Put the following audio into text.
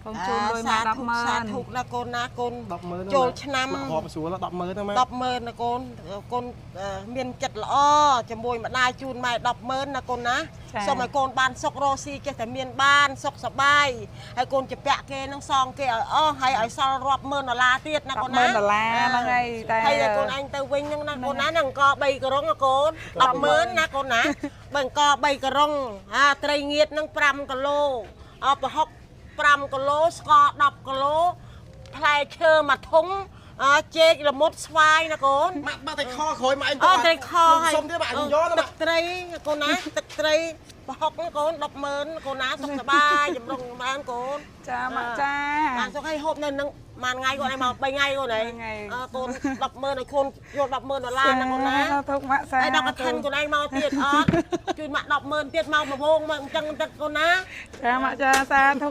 កូនជូនលុយមក100000 សាធុណាកូនណាកូន 100000 ចូលឆ្នាំ មករាប់ស្រួល100000ហ្នឹងម៉ាក់ 100000ណាកូនកូនមានចិត្តល្អជាមួយម្ដាយជូនម៉ែ100000ណាកូនណាសូមឲ្យកូនបានសុខរស់ស៊ីចេះតែមានបានសុខសប្បាយហើយកូនជពាក់គេនឹងសងគេឲ្យអស់ហើយឲ្យសល់រាប់ម៉ឺនដុល្លារទៀតណាកូនណា 10,000ដុល្លារហ្នឹងហើយតែ ហើយកូនអញទៅវិញហ្នឹងណាកូនណានឹងអង្គ3ក្រុងកូន100000ណាកូនណាបើអង្គ3ក្រុងអាត្រីងៀតនឹង5គីឡូអប្រហុក5គីឡូស្ករ10គីឡូផ្លែឈើមួយធុងអចេកល្មុតស្វាយណាកូន ម៉ាក់បាត់តែខក្រោយម៉ាក់អញ អូត្រីខហើយ សុំទៀតម៉ាក់អញយកណា ទឹកត្រីកូនណាទឹកត្រីប្រហុកកូន100000កូនណាសុខសប្បាយចម្រុងបានកូន ចាម៉ាក់ចា បានសុខឲ្យហូបនៅនឹងមួយថ្ងៃកូនឯងមក3ថ្ងៃកូនឯងកូន100000ឲ្យកូនយក10,000ដុល្លារណាកូនណា ទុកម៉ាក់សា ហើយដល់កឋិនកូនឯងមកទៀតអត់ជួយម៉ាក់10,000ទៀតមកមកវងមកអញ្ចឹងទឹកកូនណា ចាម៉ាក់ចាសាធុក។